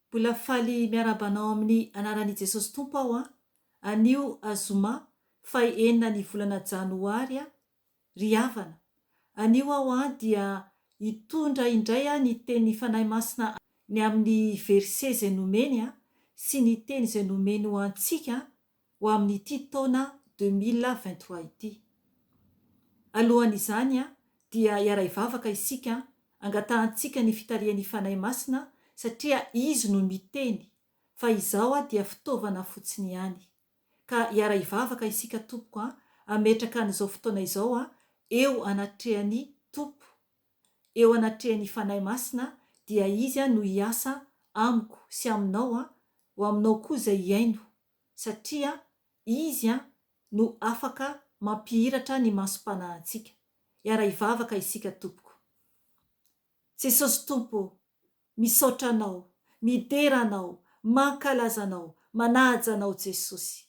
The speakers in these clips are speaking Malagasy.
Mbola faly miarahaba anao amin'ny anaran'i Jesosy Tompo aho an! Anio zoma faha enina ny volana janoary an! Ry havana, anio aho an dia hitondra indray an ny tenin'ny Fanahy Masina ny amin'ny verset izay nomeny an sy ny teny izay nomeny ho antsika ho amin'ity taona 2023 ity. Alohan'izany dia hiara-hivavaka isika angatahantsika ny fitarihan'ny Fanahy Masina satria Izy no miteny fa izaho dia fitaovana fotsiny ihany. Ka hiara-hivavaka isika tompoko a, hametraka an'izao fotoana izao a eo anatrehan'ny Tompo, eo anatrehan'ny Fanahy Masina dia Izy no hiasa amiko sy aminao a, ho aminao koa izay hihaino satria Izy no afaka mampihiratra ny masom-panahintsika. Hiara-hivavaka isika tompoko. Jesosy Tompo ô, misaotra Anao, midera Anao, mankalaza Anao, manaja Anao Jesosy.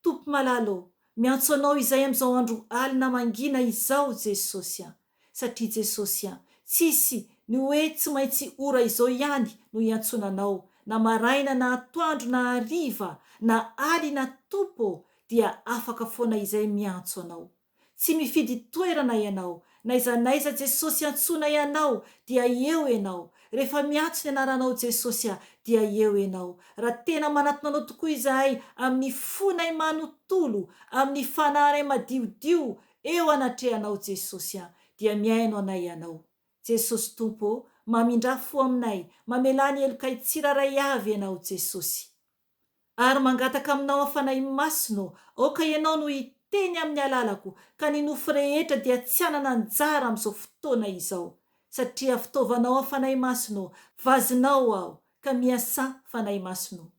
Tompo malala ô, miantso Anao izay amin'izao andro alina mangina izao Jesosy a! Satria Jesosy a, tsisy ny hoe tsy maintsy ora izao ihany no iantsoana Anao, na maraina na atoandro na hariva na alina Tompo ô, dia afaka foana izay miantso Anao. Tsy mifidy toerana ianao, n'aiza n'aiza Jesosy antsoina ianao dia eo ianao, rehefa miantso ny anaranao Jesosy a dia eo ianao, raha tena manatona anao tokoa izahay amin'ny fonay manontolo, amin'ny fanahinay madiodio eo anatrehanao Jesosy a dia mihaino anay ianao. Jesosy Tompo ô, mamindrà fo aminay, mamelà ny helokay tsirairay avy ianao Jesosy. Ary mangataka aminao aho Fanahy Masina ô, aoka Ianao no hiteny amin'ny alalako, ka ny nofo rehetra dia tsy hanana anjara amin'izao fotoana izao. Satria fitaovanao aho Fanahy Masina ô, vazinao aho, ka miasà Fanahy Masina ô.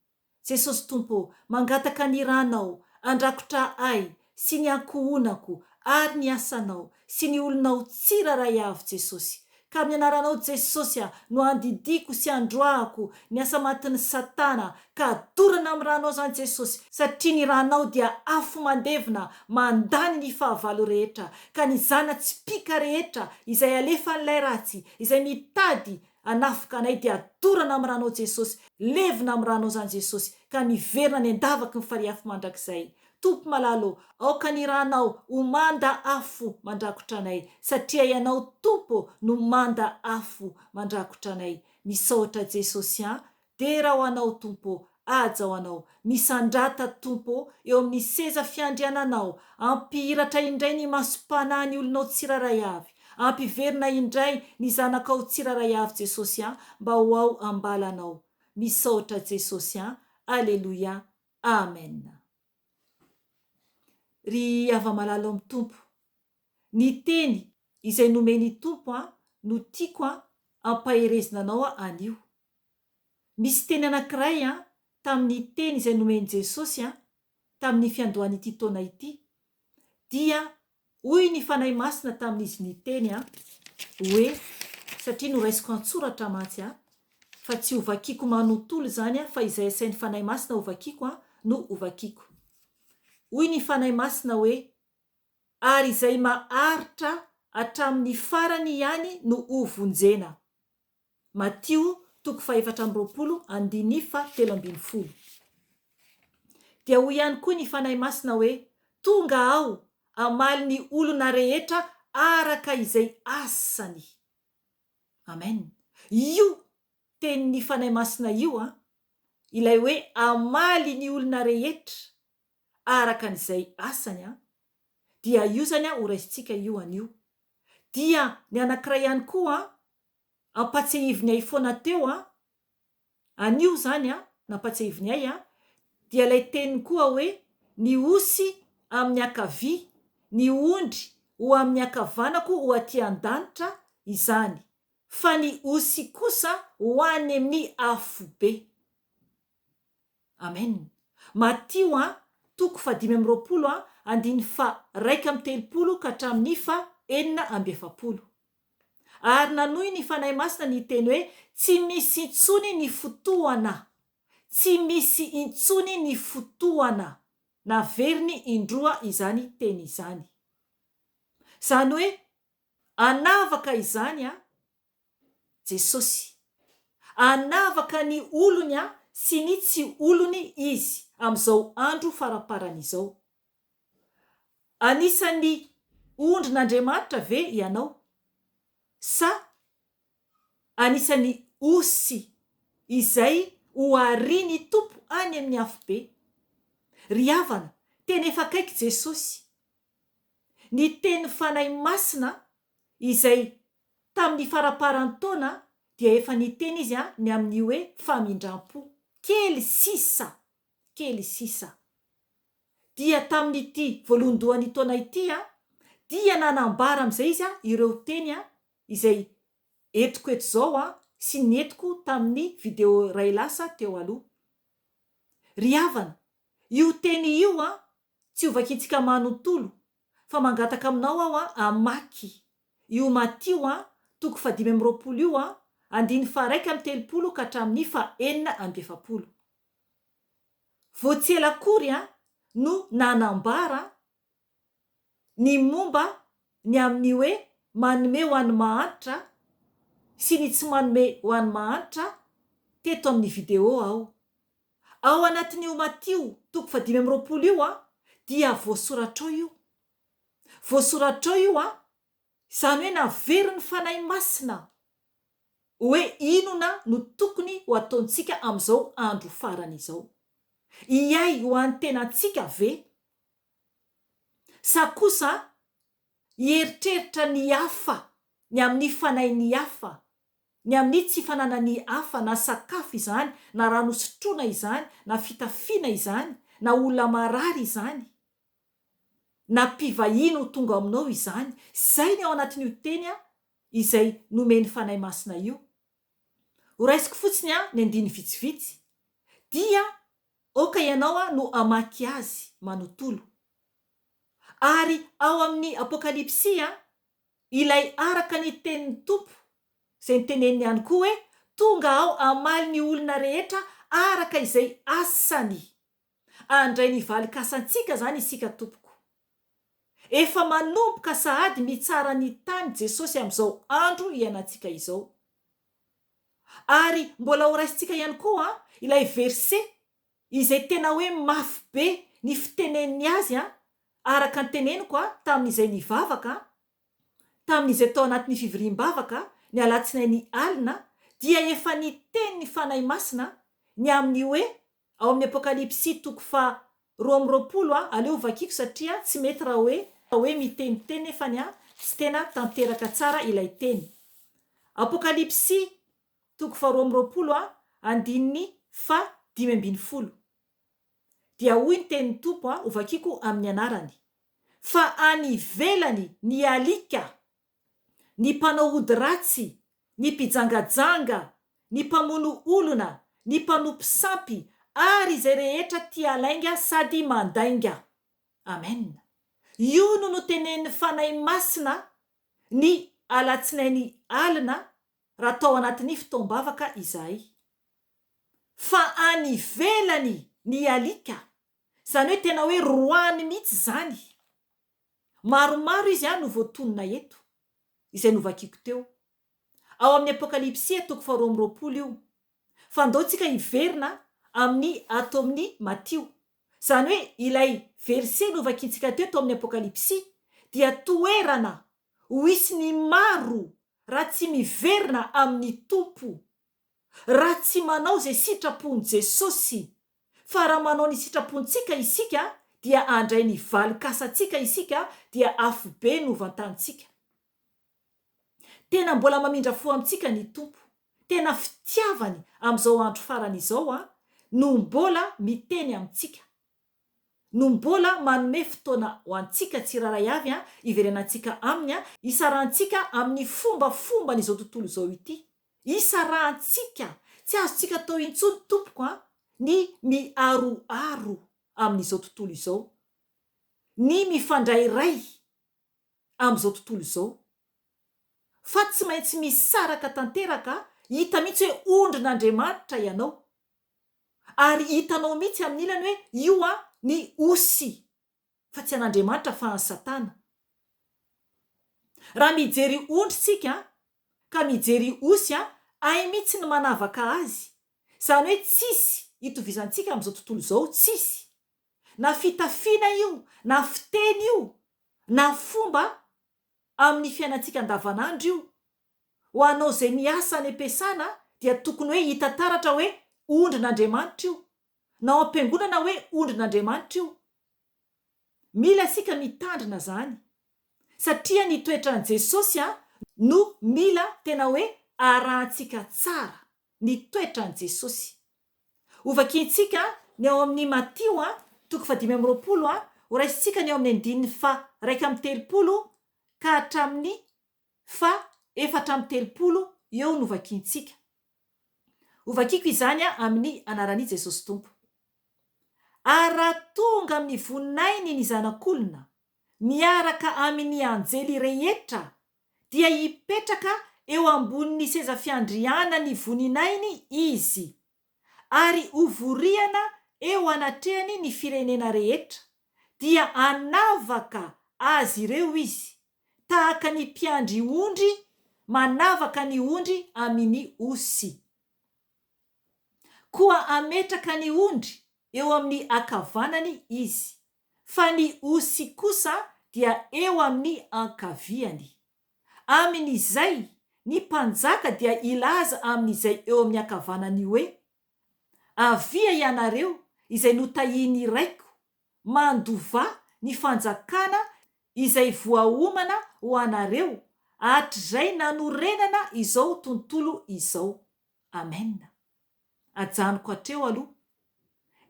Jesosy Tompo ô, mangataka ny ranao handrakotra ahy sy ny ankohonako ary ny asanao sy ny olonao tsirairay avy Jesosy. Ka amin'ny anaranao Jesosy a no andidiako sy androahako ny asa matin'ny satana ka adorana amin'ny ranao zany Jesosy satria ny ranao dia afo mandevona mandany ny fahavalo rehetra ka ny zana tsipìka rehetra izay alefan'ilay ratsy izay mitady hanafoka anay dia adorana amin'ny ranao Jesosy levona amin'ny ranao zany Jesosy ka miverina any an-davaky ny farihy afo mandrakizay Tompo malala ô, aoka ny ranao ho manda afo mandrakotra anay, satria Ianao Tompo no manda afo mandrakotra anay. Misaotra Jesosy an, dera ho Anao Tompo ô, haja ho Anao. Misandrata Tompo ô, eo amin'ny seza fiandriananao, ampihiratra indray ny masom-panahy ny olonao tsirairay avy, ampiverina indray ny zanakao tsirairay avy Jesosy an, mba ho ao am-balanao. Misaotra Jesosy an, Aleloia. Amen. Ry hava-malala ao amin'ny Tompo, ny teny izay nomen'ny Tompo ahy no tiako ampaherezina anao anio. Misy teny anankiray tamin'ny teny izay nomen'i Jesosy tamin'ny fiandohan'ity taona ity, dia Hoy ny Fanahy Masina tamin'izy niteny an, hoe, satria noraisiko an-tsoratra mantsy an, fa tsy hovakiako manontolo izany an, fa izay asain'ny Fanahy Masina hovakiako an, no hovakiako. Hoy ny Fanahy Masina hoe, Ary izay maharitra hatramin'ny farany ihany no hovonjena. Matio toko fahefatra amby 20 andininy faha 13. Dia hoy ihany koa ny Fanahy Masina hoe, Tonga Aho hamaly ny olona rehetra araka izay asany. Amen. Io tenin'ny Fanahy Masina io an, ilay hoe hamaly ny olona rehetra araka an'izay asany an, dia io izany an horaisintsika io anio. Dia ny anankiray ihany koa an, Ampatsiahiviny ahy foana teo an! Anio izany an, nampatsiahiviny ahy an, dia ilay teniny koa hoe, ny osy amin'ny ankavia, ny ondry ho amin'ny ankavanako ho aty an-danitra izany, fa ny osy kosa ho any amin'ny afobe. Amen. Matio an, toko faha 25 an, andininy faha 31 ka hatramin'ny faha 46. Ary nanohy ny Fanahy Masina niteny hoe, Tsy misy intsony ny fotoana. Tsy misy intsony ny fotoana. Naveriny indroa izany teny izany. Izany hoe, hanavaka izany Jesosy. Hanavaka ny olony sy ny tsy olony Izy amin'izao andro faramparany izao. Anisan'ny ondrin'Andriamanitra ve ianao? Sa anisan'ny osy izay ho arian'ny Tompo any amin'ny afobe? Ry havana, tena efa akaiky Jesosy. Ny tenin'ny Fanahy Masina izay tamin'ny faramparan'ny taona dia efa niteny Izy ny amin'ny hoe famindram-po. Kely sisa, kely sisa. Dia tamin'ity voalohandohan'ny taona ity dia nanambara amin'izay Izy ireo teny izay entiko eto izao sy nentiko tamin'ny video iray lasa teo aloha. Ry havana, io teny io tsy ho vakintsika manontolo fa mangataka aminao aho hamaky io Matio toko fahadimy amby roapolo io andininy faha-31 ka hatramin'ny faha-46. Vao tsy ela akory no nanambara ny momba ny amin'ny hoe manome ho an'ny mahantra sy ny tsy manome ho an'ny mahantra teto amin'ny video aho. Ao anatin'io Matio toko fahadimy amby roapolo io an, dia voasoratra ao io. Voasoratra ao io an, izany hoe naverin'ny Fanahy Masina hoe inona no tokony ho ataontsika amin'izao andro farany izao. Hiahy ho an'ny tenantsika ve? Sa kosa hieritreritra ny hafa, ny amin'ny fanahin'ny hafa, ny amin'ny tsy fananan'ny hafa na sakafo izany, na rano sotroina izany, na fitafiana izany, na olona marary izany, na mpivahiny ho tonga aminao izany. Izay ny ao anatin'io teny izay nomen'ny Fanahy Masina io. Horaisiko fotsiny ny andininy vitsivitsy, dia aoka ianao no hamaky azy manontolo. Ary ao amin'ny Apokalypsy, ilay araka ny tenin'ny Tompo, izay noteneniny ihany koa hoe, Tonga aho hamaly ny olona rehetra araka izay asany. Handray ny valin-kasantsika izany isika tompoko. Efa manomboka sahady mitsara ny tany Jesosy amin'izao andro iainantsika izao. Ary mbola horaisintsika ihany koa ilay verset izay tena hoe mafy be ny fiteneniny azy an, araka ny teneniko an, tamin'izay nivavaka an, tamin'izay tao anatin'ny fivoriam-bavaka ny alatsinainy alina dia efa niteny ny Fanahy Masina ny amin'ny hoe ao amin'ny Apokalypsy toko faha 22 an, aleo vakiko satria tsy mety raha hoe hoe miteniteny nefany an tsy tena tanteraka tsara ilay teny. Apokalypsy toko faha 22 an, andininy faha 15. Dia hoy ny tenin'ny Tompo an, hovakiko amin'ny anarany, Fa any ivelany ny alika, ny mpanao ody ratsy, ny mpijangajanga, ny mpamono olona, ny mpanompo sampy, ary izay rehetra tia lainga sady mandainga. Amen. Io no notenenin'ny Fanahy Masina ny alatsinainy alina raha tao anatin'ny fotoam-bavaka izahay. Fa any ivelany ny alika, izany hoe tena hoe roahiny mihitsy izany. Maromaro izy no voatonona eto, izay novakiko teo. Ao amin'ny Apokalypsy toko faharoa amby roapolo io. Fa andao tsika hiverina amin'ny ato amin'ny Matio. Izany hoe ilay verset novakintsika teo tao amin'ny Apokalypsy dia toerana ho hisy ny maro raha tsy miverina amin'ny Tompo, raha tsy manao izay sitrapon'i Jesosy, fa raha manao ny sitrapontsika isika dia handray ny valin-kasantsika isika dia afobe no vantanintsika. Tena mbola mamindra fo amintsika ny Tompo, tena fitiavany amin'izao andro farany izao no mbola miteny amintsika. no mbola manome fotoana ho antsika tsirairay avy hiverenantsika Aminy, hisarahantsika amin'ny fombafomban'izao tontolo izao ity. Hisarahantsika! Tsy azontsika atao intsony tompoko an, ny miharoharo amin'izao tontolo izao, ny mifandrairay amin'izao tontolo izao, fa tsy maintsy misaraka tanteraka, hita mihitsy hoe ondrin'Andriamanitra ianao, Ary hitanao mihitsy amin'ny ilany hoe io an ny osy fa tsy an'Andriamanitra fa an'i Satana. Raha mijery ondry tsika ka mijery osy an, Hay mihitsy ny manavaka azy. Izany hoe tsisy itovizantsika amin'izao tontolo izao, tsisy. Na fitafiana io, na fiteny io, na fomba amin'ny fiainantsika andavanandro io. Ho anao izay miasa any am-piasana dia tokony hoe hita taratra hoe ondrin'Andriamanitra io. Na ao am-piangonana hoe ondrin'Andriamanitra io. Mila isika mitandrina izany. Satria ny toetran'i Jesosy no mila tena hoe arahantsika tsara, ny toetran'i Jesosy. Hovakintsika ny ao amin'ny Matio toko fahadimy amby 20, horaisintsika ny ao amin'ny andininy faha-31 ka hatramin'ny faha-34 eo no vakintsika. Hovakiko izany amin'ny anaran'i Jesosy Tompo. Ary raha tonga amin'ny voninahiny ny Zanak'olona, miaraka amin'ny anjely rehetra, dia hipetraka eo ambonin'ny seza fiandrianan'ny voninahiny Izy, ary hovoriana eo anatrehany ny firenena rehetra, dia hanavaka azy ireo Izy, tahaka ny mpiandry ondry manavaka ny ondry amin'ny osy. Koa hametraka ny ondry eo amin'ny ankavanany izy, fa ny osy kosa dia eo amin'ny ankaviany. Amin'izay, ny mpanjaka dia hilaza amin'izay eo amin'ny ankavanany hoe, Avia ianareo izay notahian'ny Raiko, mandovà ny fanjakana izay voaomana ho anareo hatrizay nanorenana izao tontolo izao. Amen. Ajanoko hatreo aloha.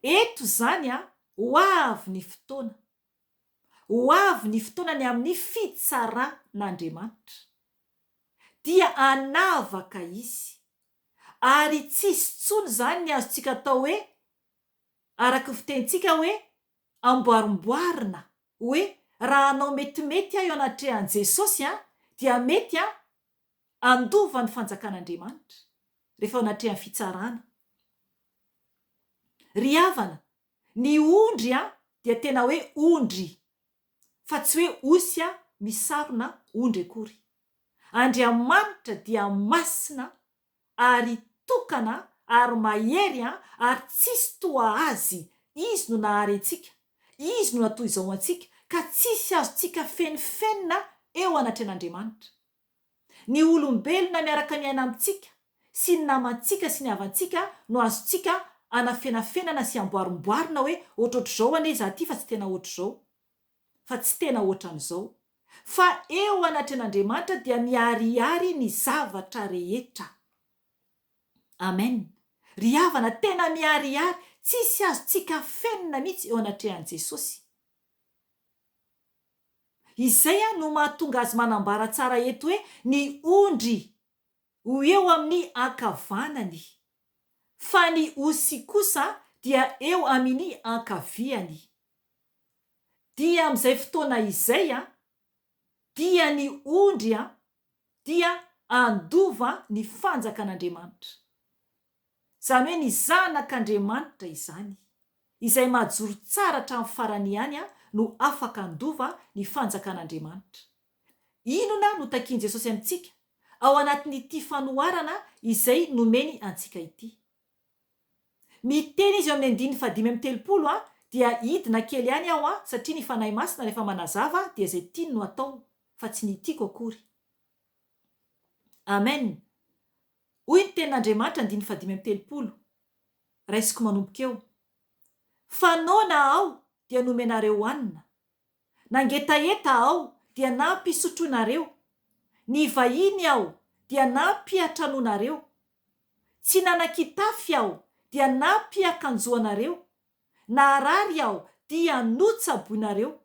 Eto izany a, ho avy ny fotoana. Ho avy ny fotoana ny amin'ny fitsaran'Andriamanitra. Dia hanavaka Izy. Ary tsy hisy intsony izany ny azontsika atao hoe, araka ny fitenintsika hoe, amboarimboarina, hoe raha hanao metimety aho eo anatrehan'i Jesosy an, dia mety an, handova ny fanjakan'Andriamanitra, rehefa eo anatrehan'ny fitsarana. Ry havana, ny ondry an, dia tena hoe ondry, fa tsy hoe osy an, misarona ondry akory. Andriamanitra dia masina ary tokana ary mahery an, ary tsisy toa Azy, Izy no nahary antsika, Izy no natoy izao antsika, ka tsisy azontsika fenifenina eo anatrehan'Andriamanitra. Ny olombelona miaraka miaina amintsika sy ny namantsika sy ny havantsika no azontsika anafenafenana sy amboarimboarina hoe ohatrohatr'izao anie izaho ity fa tsy tena ohatr'izao, fa tsy tena ohatran'izao. Fa eo anatrehan'Andriamanitra dia miharihary ny zavatra rehetra. Amen. Ry havana, tena miharihary, tsisy azontsika afenina mihitsy eo anatrehan'i Jesosy. Izay no mahatonga azy manambara tsara eto hoe ny ondry ho eo amin'ny ankavanany, fa ny osy kosa dia eo aminy ankaviany. Dia amin'izay fotoana izay dia ny ondry dia handova ny fanjakan'Andriamanitra. Izany hoe ny zanak'Andriamanitra izany, izay mahajoro tsara hatramin'ny farany ihany no afaka handova ny fanjakan'Andriamanitra. Inona no takian'i Jesosy amintsika ao anatin'ity fanoharana izay nomeny antsika ity? Miteny izy eo amin'ny andininy fahadimy amby 30 a, dia hidina kely ihany aho a, satria ny Fanahy Masina rehefa manazava dia izay tiany no atao, fa tsy ny tiako akory. Amen. Hoy ny tenin'Andriamanitra andininy fahadimy amby 30, raisiko manomboka eo, Fa noana aho dia nomenareo hanina, Nangetaheta aho dia nampisotroinareo, nivahiny aho dia nampiatranoanareo, tsy nanan-kitafy aho dia nampiakanjoanareo, naharary aho dia notsaboinareo,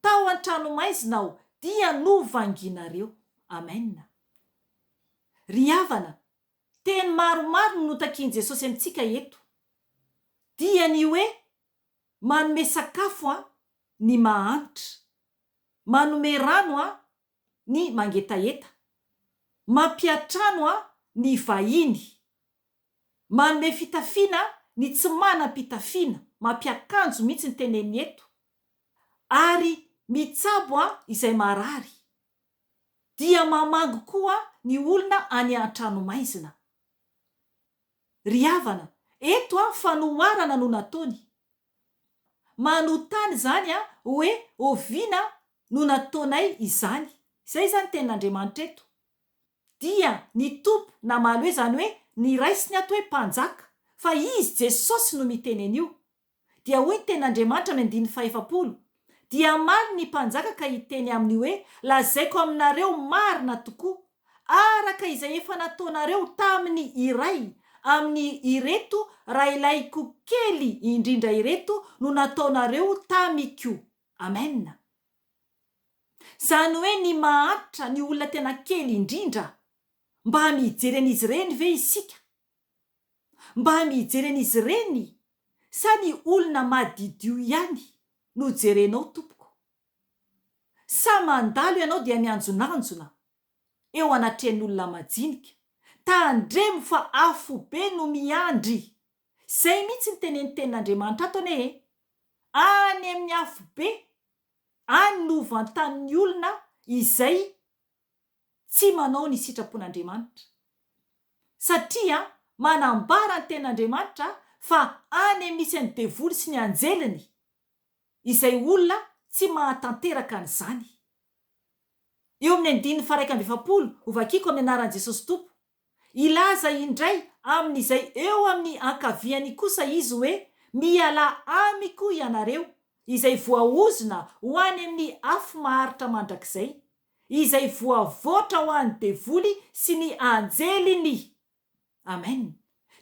tao an-tranomaizina aho dia novanginareo. Amen. Ry havana, teny maromaro no notakian'i Jesosy amintsika eto. Dia ny hoe Manome sakafo an ny mahantra. Manome rano an ny mangetaheta. Mampiantrano an ny vahiny. Manome fitafiana ny tsy manam-pitafiana, mampiakanjo mihitsy ny teneniny eto. Ary mitsabo an izay marary. Dia mamangy koa ny olona any an-tranomaizina. Ry havana, eto an fanoharana no nataony. Manontany izany an hoe oviana no nataonay izany. Izay izany tenin'Andriamanitra eto. Dia ny Tompo namaly hoe izany hoe ny raisiny ato hoe mpanjaka, fa Izy Jesosy no miteny an'io. Dia hoy ny tenin'Andriamanitra amin'ny andininy fahefapolo, Dia hamaly ny mpanjaka ka hiteny aminy hoe, Lazaiko aminareo marina tokoa, araka izay efa nataonareo tamin'ny iray amin'ny ireto rahilahiko kely indrindra ireto no nataonareo tamiko. Amen. Izany hoe ny mahantra, ny olona tena kely indrindra, mba mijery an'izy ireny ve isika? Mba mijery an'izy ireny sa ny olona madidio ihany no jerenao tompoko? Sa mandalo ianao dia mianjonanjona eo anatrehan'ny olona majinika? Tandremo fa afobe no miandry! Zay mihitsy ny tenenin'ny tenin'Andriamanitra ato anie e! Any amin'ny afobe any no hovantanin'ny olona izay tsy manao ny sitrapon'Andriamanitra. Satria manambara ny tenin'Andriamanitra fa any misy an'ny devoly sy ny anjeliny izay olona tsy mahatanteraka an'izany. Eo amin'ny andininy faha-41, hovakiko amin'ny anaran'i Jesosy Tompo, Hilaza indray amin'izay eo amin'ny ankaviany kosa izy hoe, Mialà amiko ianareo, izay voaozona ho any amin'ny afo maharitra mandrakizay, izay voavoatra ho an'ny devoly sy ny anjeliny. Amen.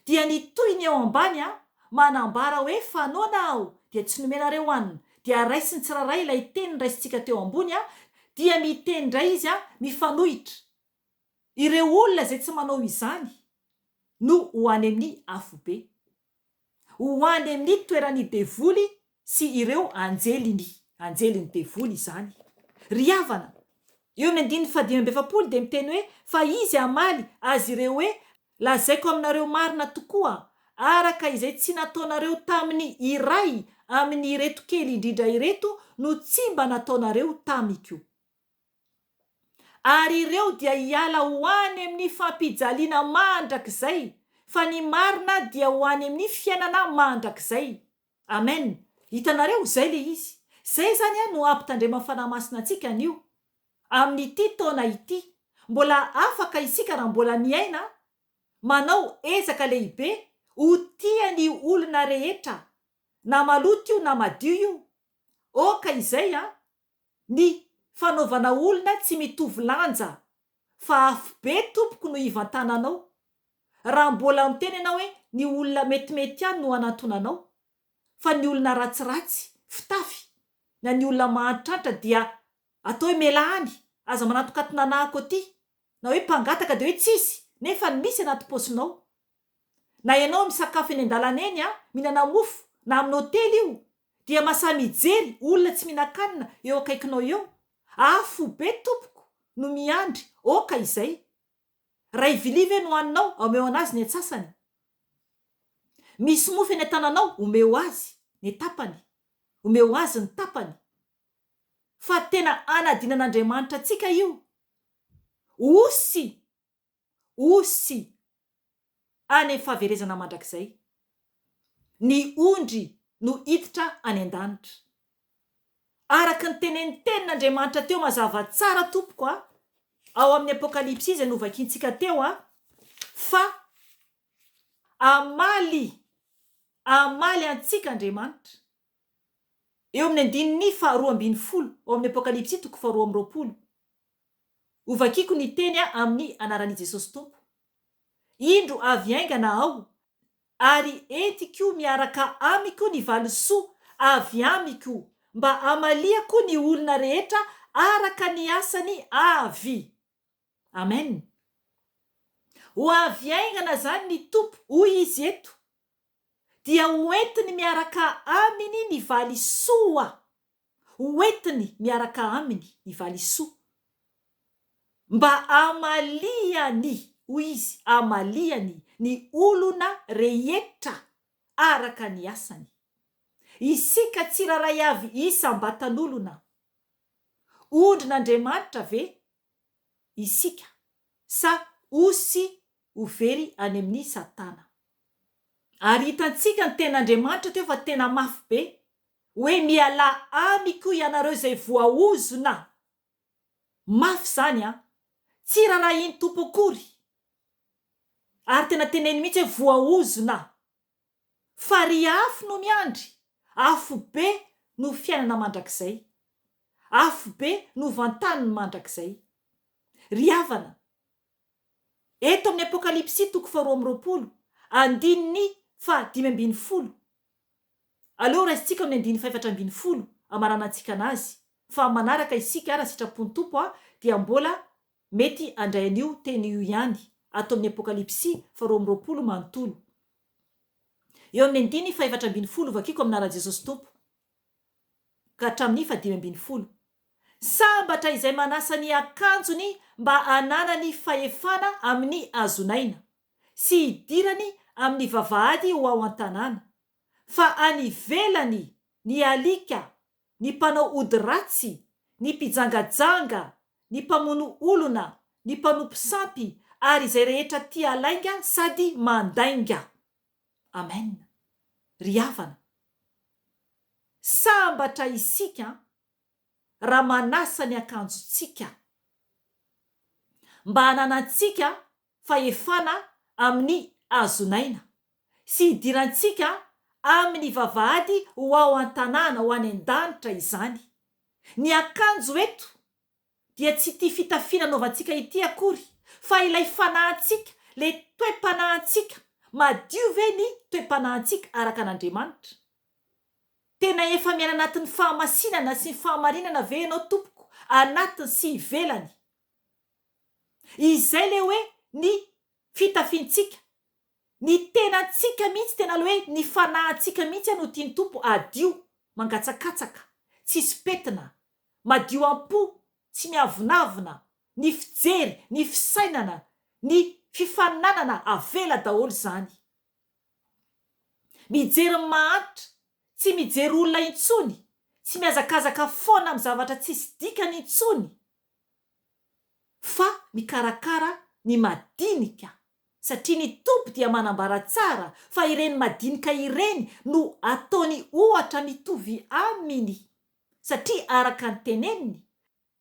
Dia ny tohiny eo ambany an, manambara hoe fa noana aho dia tsy nomenareo hanina, dia raisin'ny tsirairay ilay teny noraisintsika teo ambony an, dia miteny indray izy an, mifanohitra. Ireo olona izay tsy manao izany no ho any amin'ny afobe. Ho any amin'ny toeran'ny devoly sy ireo anjeliny, anjelin'ny devoly izany. Ry havana, eo amin'ny andininy fahadimy amby 40 dia miteny hoe, Fa izy hamaly azy ireo hoe, Lazaiko aminareo marina tokoa, araka izay tsy nataonareo tamin'ny iray amin'ireto kely indrindra ireto no tsy mba nataonareo tamiko. Ary ireo dia hiala ho any amin'ny fampijaliana mandrakizay, fa ny marina dia ho any amin'ny fiainana mandrakizay. Amen. Hitanareo, izay ilay izy. Izay izany no ampitandreman'ny Fanahy Masina antsika anio, amin'ity taona ity. Mbola afaka isika raha mbola miaina, manao ezaka lehibe ho tia ny olona rehetra, na maloto io na madio io. Oka izay an, Ny fanaovana olona tsy mitovy lanja fa afobe tompoko no hivantananao. Raha mbola miteny ianao hoe ny olona metimety ihany no hanantonanao fa ny olona ratsiratsy fitafy na ny olona mahantrantra dia atao hoe mialà any, aza manatonkatona anahako aty na hoe mpangataka dia hoe tsisy nefa ny misy anaty paosinao. Na ianao misakafo eny an-dalana eny an, mihinana mofo na amin'ny hotely io dia masahy mijery olona tsy mihinan-kanina eo akaikinao eo, afo be tompoko no miandry, ok izay. Ray vilia ve no haninao, omeo anazy ny antsasany. Misy mofo eny an-tananao, omeo azy ny tapany, omeo azy ny tapany. Fa tena anadinan'Andriamanitra antsika io. Osy! Osy any amin'ny fahaverezana mandrakizay. Ny ondry no hiditra any an-danitra. Araka ny tenenin'ny Tenin'Andriamanitra teo mazava tsara tompoko a, ao amin'ny Apokalypsy izay novakintsika teo a, fa hamaly, hamaly antsika Andriamanitra. Eo amin'ny andininy faharoa ambin'ny folo ao amin'ny Apokalypsy toko faharoa amby 20. Hovakiko ny teny amin'ny anaran'i Jesosy Tompo. Indro avy haingana aho, ary entiko miaraka amiko ny valisoa avy amiko, mba hamaliako ny olona rehetra araka ny asany avy. Amen. Ho avy haingana izany ny Tompo, hoy Izy eto, dia ho entiny miaraka aminy ny valisoa. Ho entiny miaraka aminy ny valisoa, mba hamaliany, hoy izy, hamaliany ny olona rehetra araka ny asany. Isika tsirairay avy isam-batan'olona, ondrin'Andriamanitra ve isika sa osy ho very any amin'i Satana? Ary hitantsika ny tenin'Andriamanitra teo fa tena mafy be, hoe mialà amiko ianareo izay voaozona. Mafy izany an! Tsy rarahian'ny Tompo akory. Ary tena teneniny mihitsy hoe voaozona. Farihy afo no miandry, afobe no fiainana mandrakizay. Afobe no vantaniny mandrakizay. Ry havana, eto amin'ny Apokalypsy toko faharoa amby 20, andininy faha 15, aleo raisintsika amin'ny andininy faha 14 hamaranantsika anazy, fa amin'ny manaraka isika raha sitrapon'ny Tompo dia mbola mety handray an'io teny io ihany, ato amin'ny Apokalypsy faha 22 manontolo. Eo amin'ny andininy faha 14 vakiko amin'ny anaran'i Jesosy Tompo ka hatramin'ny faha 15. Sambatra izay manasa ny akanjony mba hananany fahefana amin'ny hazon'aina, sy hidirany amin'ny vavahady ho ao an-tanàna. Fa any ivelany ny alika, ny mpanao ody ratsy, ny mpijangajanga, ny mpamono olona, ny mpanompo sampy, ary izay rehetra tia lainga sady mandainga. Amen. Ry havana, sambatra isika raha manasa ny akanjontsika mba hananantsika fahefana amin'ny hazon'aina sy hidirantsika amin'ny vavahady ho ao an-tanàna, ho any an-danitra izany. Ny akanjo eto dia tsy ity fitafiana anaovantsika ity akory fa ilay fanahintsika, ilay toe-panahintsika. Madio ve ny toe-panahintsika araka an'Andriamanitra? Tena efa miaina anatin'ny fahamasinana sy ny fahamarinana ve ianao tompoko, anatiny sy ivelany? Izay le hoe ny fitafintsika, ny tenantsika mihitsy, tena le hoe ny fanahintsika mihitsy no tian'ny Tompo hadio, mangatsakatsaka, tsisy pentina, madio am-po, tsy miavonavona, ny fijery, ny fisainana, ny fifaninanana avela daholo izany. Mijery ny mahantra, tsy mijery olona intsony, tsy mihazakazaka foana amin'ny zavatra tsisy dikany intsony fa mikarakara ny madinika satria ny Tompo dia manambara tsara fa ireny madinika ireny no ataony ohatra mitovy aminy satria araka ny teneniny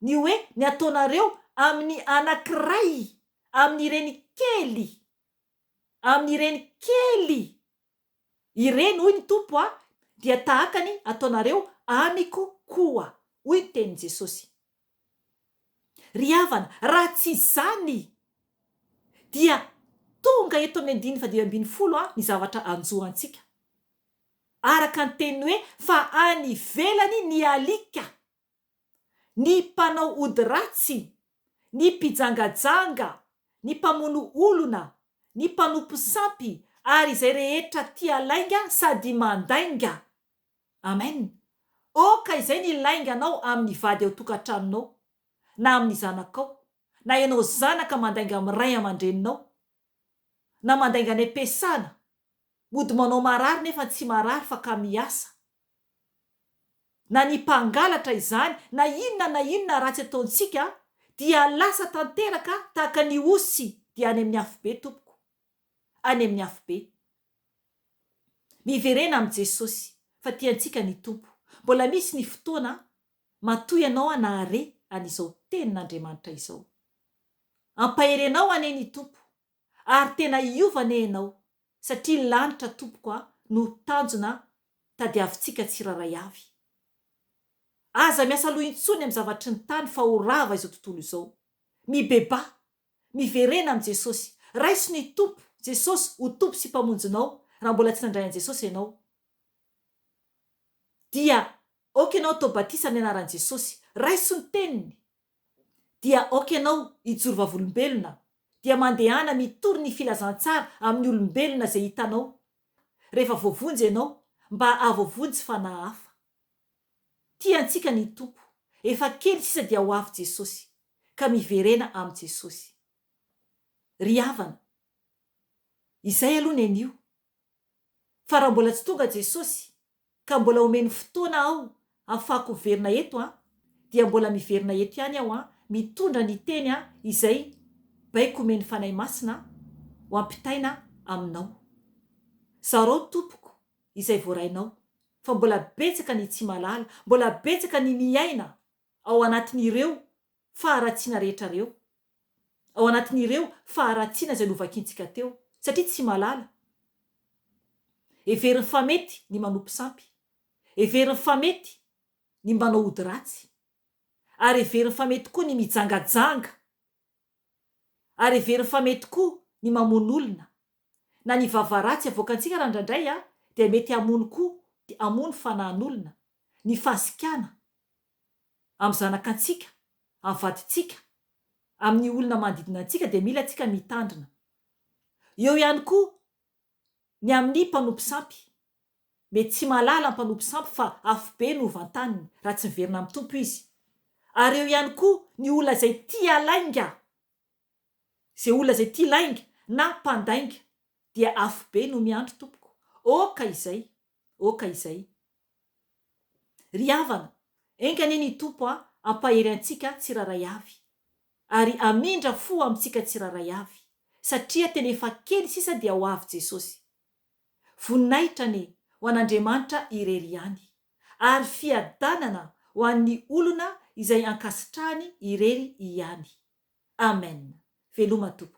ny hoe ny ataonareo amin'ny anankiray amin'ireny kely amin'ireny kely ireny hoy ny Tompo a dia tahaka ny ataonareo amiko koa hoy ny tenin'i Jesosy. Ry havana, raha tsy izany dia tonga eto amin'ny andininy faha 15 ny zavatra hanjo antsika. Araka ny teniny hoe fa any ivelany ny alika, ny mpanao ody ratsy, ny mpijangajanga, ny mpamono olona, ny mpanompo sampy ary izay rehetra tia lainga sady mandainga. Amen! Aoka izay ny lainganao amin'ny vady ao tokantranonao, na amin'ny zanakao, na ianao zanaka mandainga amin'ny ray aman-dreninao, na mandainga any am-piasana, mody manao marary nefa tsy marary fa ka miasa, na ny mpangalatra izany, na inona na inona ratsy ataontsika dia lasa tanteraka tahaka ny osy dia any amin'ny afobe tompoko, any amin'ny afobe. Miverena amin'i Jesosy fa tiantsika ny Tompo. Mbola misy ny fotoana matoa ianao nahare an'izao tenin'Andriamanitra izao. Ampahery anao anie ny Tompo ary tena hiova anie ianao satria lanitra tompoko a no tanjona tadiavintsika tsirairay avy. Aza miasa loha intsony amin'ny zavatry ny tany fa ho rava izao tontolo izao. Mibebaha Miverena amin'i Jesosy. Raiso ny Tompo Jesosy ho Tompo sy Mpamonjinao raha mbola tsy nandray an'i Jesosy ianao. Dia aoka ianao atao batisa amin'ny anaran'i Jesosy. Raiso ny Teniny. Dia aoka ianao hijoro vavolombelona. Dia mandehana mitory ny filazantsara amin'ny olombelona izay hitanao. Rehefa voavonjy ianao, mba hahavoavonjy fanahy hafa. Tia antsika ny Tompo. Efa kely sisa dia ho avy Jesosy. Ka miverena amin'i Jesosy. Ry havana, izay aloha ny anio. Fa raha mbola tsy tonga Jesosy, ka mbola omeny fotoana aho ahafahako miverina eto an, dia mbola miverina eto ihany aho an, mitondra ny teny an, izay baiko omen'ny Fanahy Masina ho ampitaina aminao. Zarao tompoko izay voarainao fa mbola betsaka ny tsy mahalala, mbola betsaka ny miaina ao anatin'ireo faharatsiana rehetra reo, ao anatin'ireo faharatsiana izay novakintsika teo, satria tsy mahalala. Heveriny fa mety ny manompo sampy, heveriny fa mety ny manao ody ratsy, ary heveriny fa mety koa ny mijangajanga, ary heveriny fa mety koa ny mamono olona. Na ny vava ratsy avoakantsika raha indraindray dia mety hamono koa, hamono fanahin'olona, ny fahasikana amin'ny zanakantsika, amin'ny vadintsika, amin'ny olona manodidina antsika dia mila antsika mitandrina. Eo ihany koa ny amin'ny mpanompo sampy. Mety tsy mahalala ny mpanompo sampy fa afobe no vantaniny raha tsy miverina amin'ny Tompo izy. Ary eo ihany koa ny olona izay tia lainga. Izay olona izay tia lainga na mpandainga dia afobe no miandry tompoko. Oka izay. Oka izay. Ry havana, enga anie ny Tompo hampahery antsika tsirairay avy, ary hamindra fo amintsika tsirairay avy, satria tena efa kely sisa dia ho avy Jesosy. Voninahitra anie ho an'Andriamanitra irery ihany, ary fiadanana ho an'ny olona izay ankasitrahany irery ihany. Amen. Veloma Tompoko.